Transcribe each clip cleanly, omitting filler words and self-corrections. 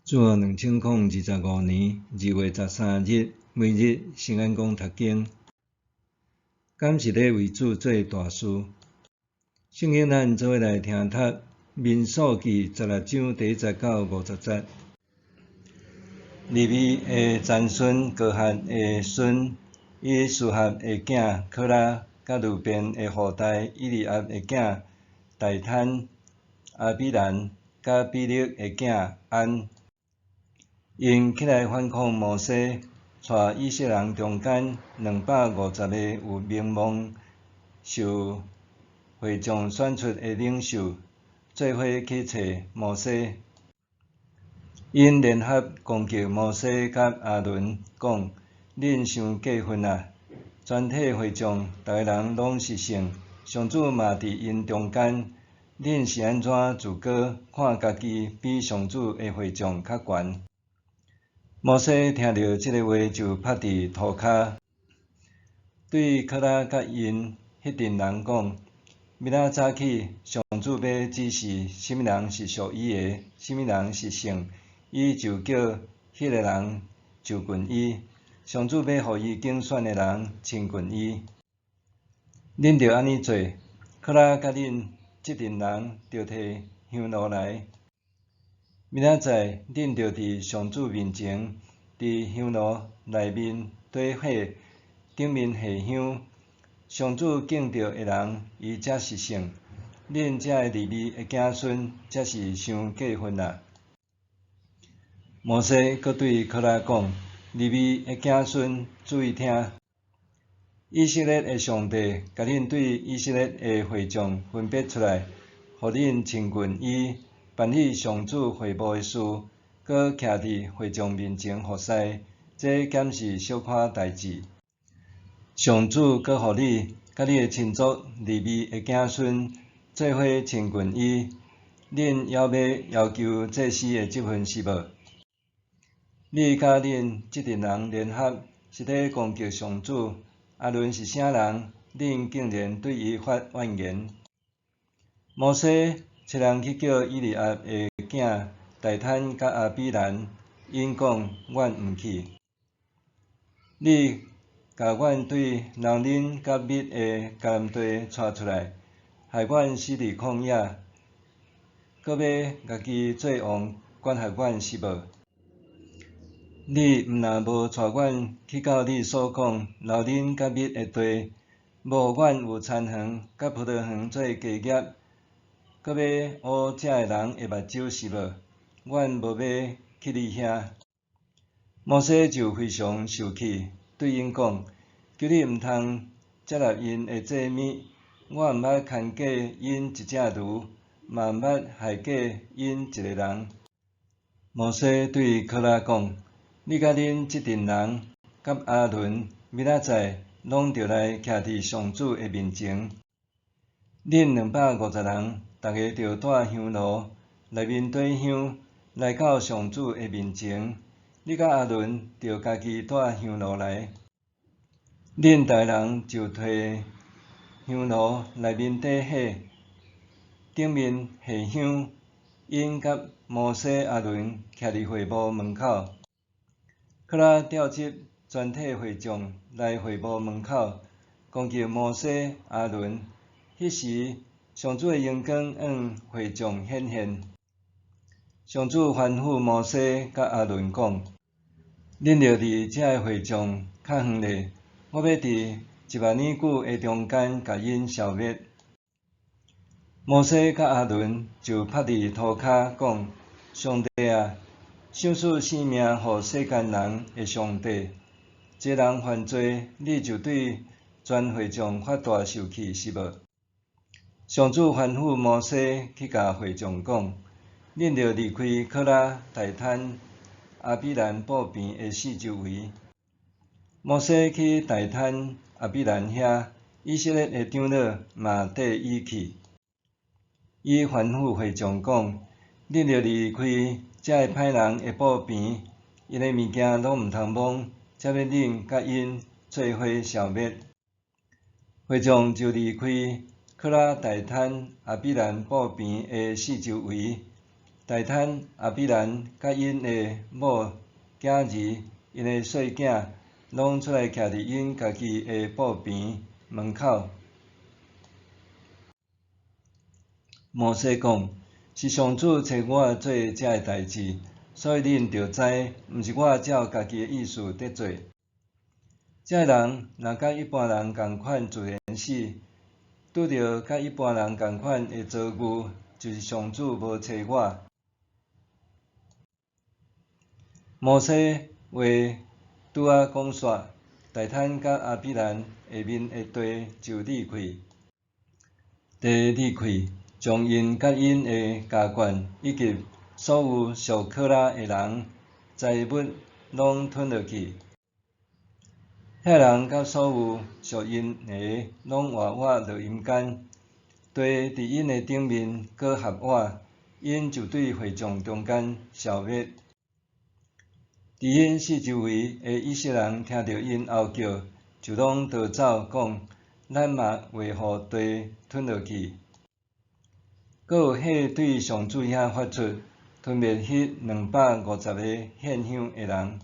主後2025年2月13日，每日聖安講讀經，敢是咧為主做大事。聖經咱做伙來聽讀《民數記》16章第1節到50節。利未的曾孫哥哈的孫以斯合的囝可拉，佮流便的後代以利押的囝大坦、亞比蘭，佮比勒的囝安。𪜶起來反抗摩西，帶以色列人中間250個有名望、受會眾選出的領袖，做伙去揣摩西。𪜶聯合攻擊摩西佮亞倫，講：恁傷過分啊！全體會眾，逐个人攏是聖，上主嘛佇𪜶中間，恁是按怎自高，看家己比上主的會眾較懸？摩西聽著這个話，就拍佇塗跤，對可拉佮𪜶彼陣人講：明仔早起，上主欲指示啥物人是屬伊的，啥物人是聖，伊就叫彼个人就近伊；上主欲予伊揀選的人親近伊。恁著按呢做，可拉佮恁這陣人著提香爐來。明仔載，恁著佇上主面前，佇香爐內面綴火頂面下香。上主揀著的人，伊才是聖。恁這个利未的子孫，才是傷過分啊！摩西閣對可拉講：利未的子孫，注意聽！以色列的上帝，共恁對以色列的會眾分別出來，予恁親近伊，辦理上主會幕的事，閣徛佇會眾面前服侍，這敢是小可代誌？上主閣予你，佮你的親族利未的子孫做伙親近伊，恁猶欲要求祭司的職分是無？你佮恁這陣人聯合，是咧攻擊上主。亞倫是啥人？恁竟然對伊發怨言？摩西差人去叫以利押的囝大坦佮亞比蘭，𪜶講：阮毋去。你共阮對流奶佮蜜的迦南地帶出來，害阮死佇曠野，閣欲家己做王管轄阮是無？你毋若無帶阮去到你所講流奶佮蜜的地，無予阮有田園佮葡萄園做家業，閣欲烏遮的人的目睭是無？阮無欲去你遐。摩西就非常受氣，對𪜶講：求你毋通接納𪜶的祭物，我毋捌牽過𪜶一隻驢，嘛毋捌害過𪜶一个人。摩西對可拉講：你佮恁這陣人，佮亞倫，明仔載攏著來徛佇上主的面前。恁250人，逐个著帶香爐，內面綴香，來到上主的面前。你佮亞倫著家己帶香爐來。恁逐个人就提香爐內面綴火，頂面下香。𪜶佮摩西、亞倫徛佇會幕門口。可拉調集全體會眾來會幕門口，攻擊摩西、亞倫。彼時，上主的榮光向會眾顯現。上主吩咐摩西佮亞倫講：恁著離這个會眾較遠咧，我欲佇1萬年久的中間共𪜶消滅。摩西佮亞倫就拍佇塗跤講：上帝啊！賞賜性命予世間人的上帝，一個人犯罪，你就對全會眾發大受氣是無？上主吩咐摩西去共會眾講：恁著離開可拉、大坦、亞比蘭布棚的四周圍。摩西去大坦、亞比蘭遐，以色列的長老嘛綴伊去。伊吩咐會眾講：恁著離開這个歹人的布棚，𪜶的物件攏毋通摸，才欲恁佮𪜶做伙消滅。會眾就離開可拉、大坦、亞比蘭布棚的四周圍，大坦、亚比兰佮𪜶的某、囝儿、𪜶的细囝，拢出来徛伫𪜶家己的布棚门口。摩西讲：是上主差我做这个代志，所以恁著知，毋是我照家己的意思伫做。这个人若佮一般人仝款自然死，拄著佮一般人仝款的遭遇，就是上主无差我。摩西话拄仔讲煞，大坦佮亚比兰下面的地就裂开，地裂开，将𪜶佮𪜶的家眷以及所有属可拉的人财物拢吞落去。遐人佮所有属𪜶的拢活活落阴间，地伫𪜶的顶面阁合倚，𪜶就对会众中间消灭。伫𪜶四周围的以色列人听著𪜶吼叫，就拢逃走，讲：咱嘛会予地吞落去。阁有火对上主遐发出，吞灭彼250个献香的人。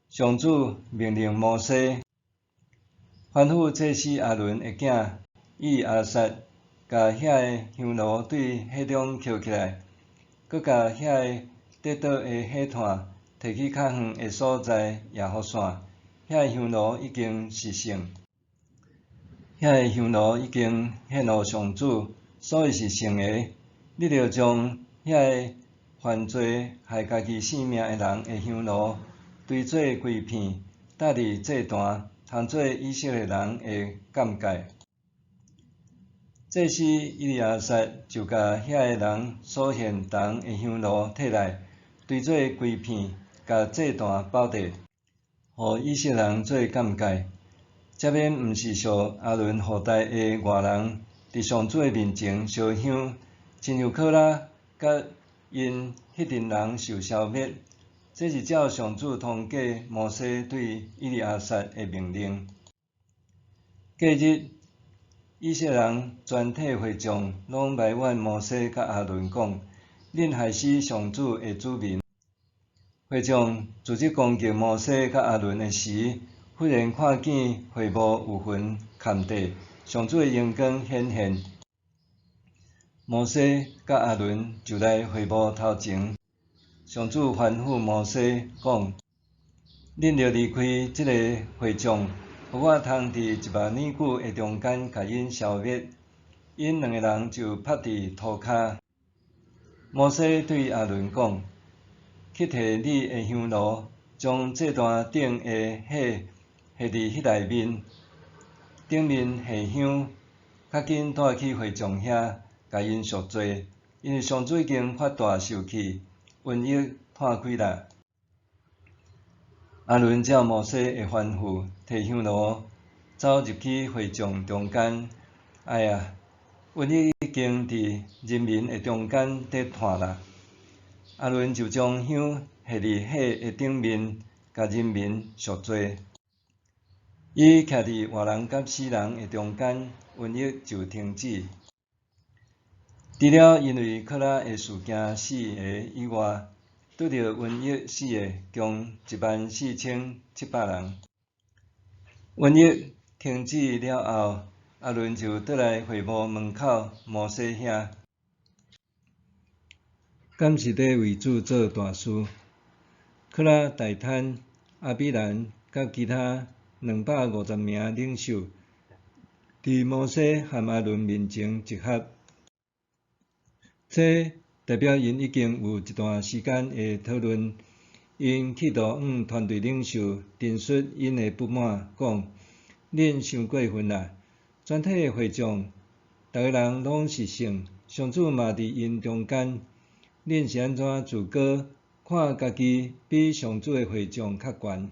上主命令摩西，吩咐祭司亚伦的囝以利亚撒，共遐个香炉对火中抾起来，阁共遐个得倒的火炭提去较远的所在野予散。遐个香炉已经是圣，遐个香炉已经献予上主，所以是圣的。你著将遐个犯罪害家己性命的人的香炉堆做规片，搭伫祭坛，通做以色列人的鉴戒。祭司以利亚撒就共遐个人所献铜的香炉提来，堆做规片，共祭坛包著，予以色列人做鉴戒。才免毋是属亚伦后代的外人，伫上主的面前烧香，亲像可拉佮𪜶彼阵人受消灭。这是照上主通过摩西对以利亚撒的命令。隔日，以色列人全体会众拢埋怨摩西佮亚伦讲：恁害死上主的子民。会众组织攻击摩西佮亚伦的时，忽然看见会幕有云盖地，上主的荣光显现。摩西佮亚伦就来会幕头前。上主吩咐摩西讲：恁著离开这个会众，予我通伫1万年久的中间共𪜶消灭。𪜶两个人就趴伫涂跤。摩西对亚伦讲：去提你的香炉，将祭坛顶的火下伫彼内面，顶面下香，较紧带去会众遐，共𪜶赎罪，因为上主已经发大受气，瘟疫湠开啦。亚伦照摩西的吩咐，提香炉走入去会众中间。哎呀，瘟疫已经伫人民的中间伫湠啦。亚伦就将香下伫火的顶面，共人民赎罪。伊徛伫活人佮死人的中间，瘟疫就停止。除了因为可拉的事件死的以外，拄著瘟疫死的共14,700人。瘟疫停止了后，亚伦就倒来会幕门口摩西遐。敢是伫为主做大事？可拉、大坦、亚比兰佮其他250名领袖，伫摩西和亚伦面前集合。这代表𪜶已经有一段时间的讨论，𪜶企图向团队领袖陈述𪜶的不满，讲：恁伤过分啦！全体的会众，逐个人拢是圣，上主嘛伫𪜶中间，恁是按怎自高，看家己比上主的会众较悬？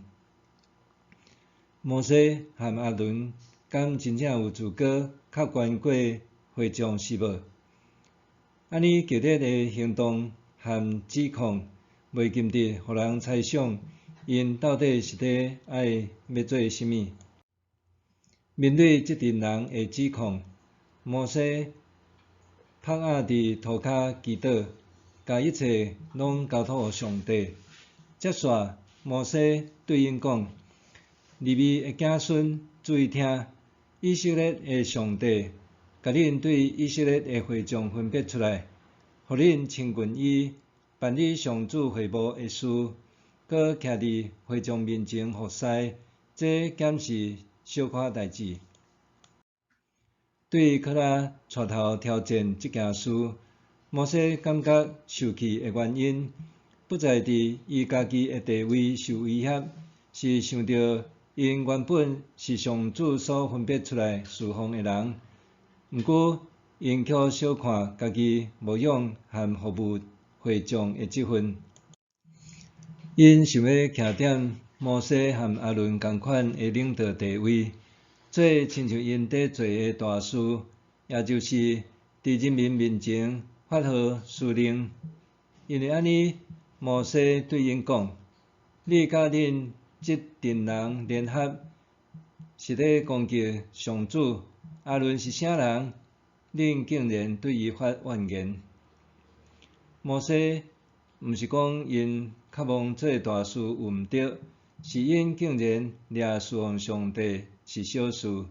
摩西和亚伦敢真正有自高较悬过会众是无？按呢激烈的行动和指控，袂禁得予人猜想，𪜶到底是伫爱欲做啥物？面对这阵人的指控，摩西趴伫涂跤祈祷，共一切攏交託予上帝。接續摩西對𪜶講：利未的子孫注意聽，以色列的上帝，共恁對以色列的會眾分別出來，予恁親近伊，辦理上主會幕的事，閣徛佇會眾面前服侍，這敢是小可代誌？對柯拉帶頭挑戰這件事，摩西感覺受氣的原因，不在佇伊家己的地位受威脅，是想著𪜶原本是上主所分別出來事奉的人，毋過𪜶卻小看家己牧養和服務會眾的職分。𪜶想欲徛踮摩西和亞倫仝款的領導地位，做親像𪜶佇做的大事，也就是佇人民面前發號施令。因為按呢，摩西對𪜶講：你佮恁這陣人聯合，是咧攻擊上主。亞倫是啥人？恁竟然對伊發怨言。摩西毋是講𪜶渴望做大事有毋著，是𪜶竟然掠事奉上帝是小事。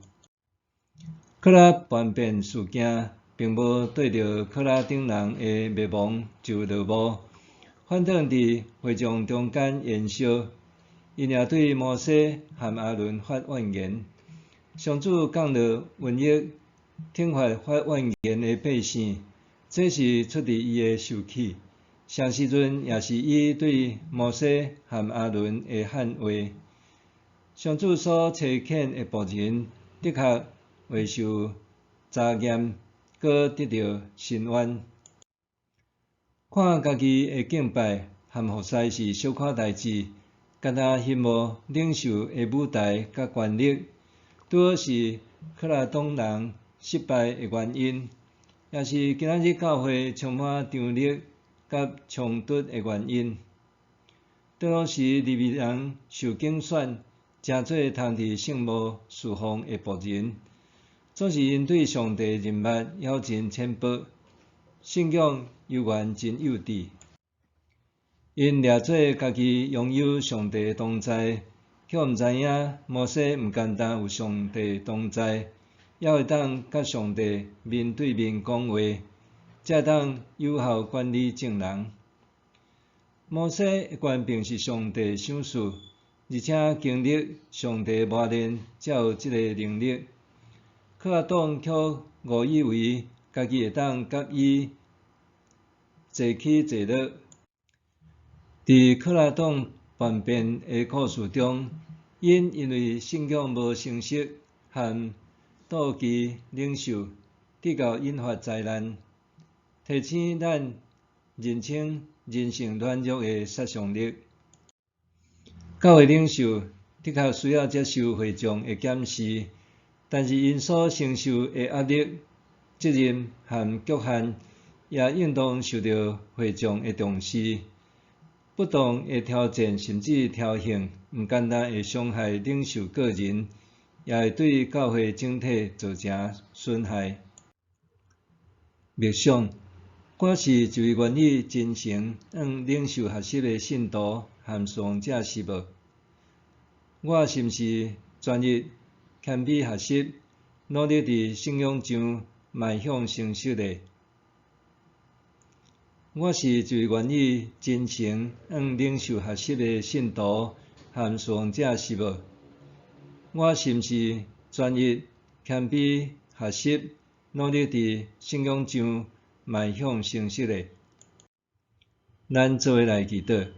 柯拉叛變事件，並無綴著柯拉等人的滅亡就落幕，反轉佇會眾中間延燒。𪜶也對摩西和亞倫發怨言。上主降落瘟疫，懲罰發怨言的百姓，這是出佇伊的受氣。啥時陣也是伊對摩西和亞倫的喊話。上主所差遣的僕人，的確會受查驗，閣得著伸冤。看家己的敬拜和服侍是小可代誌，干焦欣慕領袖的舞台佮權力，拄好是柯拉黨人失敗的原因，也是今仔日教會充滿張力佮衝突的原因。當時利未人受揀選，成做通佇聖幕事奉的僕人，總是𪜶對上帝人脈猶真淺薄，信仰猶原真幼稚。𪜶掠做家己擁有上帝同在，卻毋知影摩西毋干焦有上帝同在，猶會當佮上帝面對面講話，才會當有效管理眾人。摩西的權柄是上帝賞賜，而且經歷上帝磨練，才有這個能力。柯拉黨卻誤以為家己會當佮伊齊起齊落。佇柯拉黨叛變的故事中，𪜶因為信仰無成熟和妒忌領袖，直到引發災難，提醒咱認清人性軟弱的殺傷力。教會領袖的確需要接受會眾的檢視，但是𪜶所承受的壓力、責任和局限，也應當受著會眾的重視。不當的挑戰甚至挑釁，毋干焦會傷害領袖個人，也會對教會整體造成損害。默想，我是一位願意真誠向領袖學習的信徒和事奉者是無？我是毋是專一謙卑學習，努力佇信仰上邁向成熟的？我是一位願意真誠向領袖學習的信徒和事奉者是無？我是毋是專一謙卑學習，努力佇信仰上邁向成熟的？咱做伙來祈禱。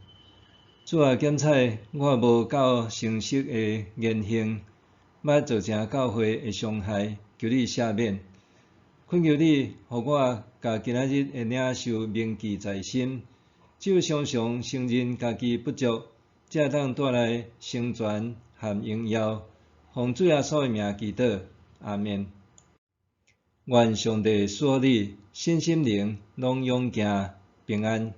主啊，檢採我無夠成熟的言行，捌造成教會的傷害，求你赦免。懇求你，予我共今仔日的領受銘記在心，只有常常承認家己不足，才會當帶來成全和榮耀。奉主耶穌的名祈禱，阿們。願上帝賜予你身心靈攏勇健平安。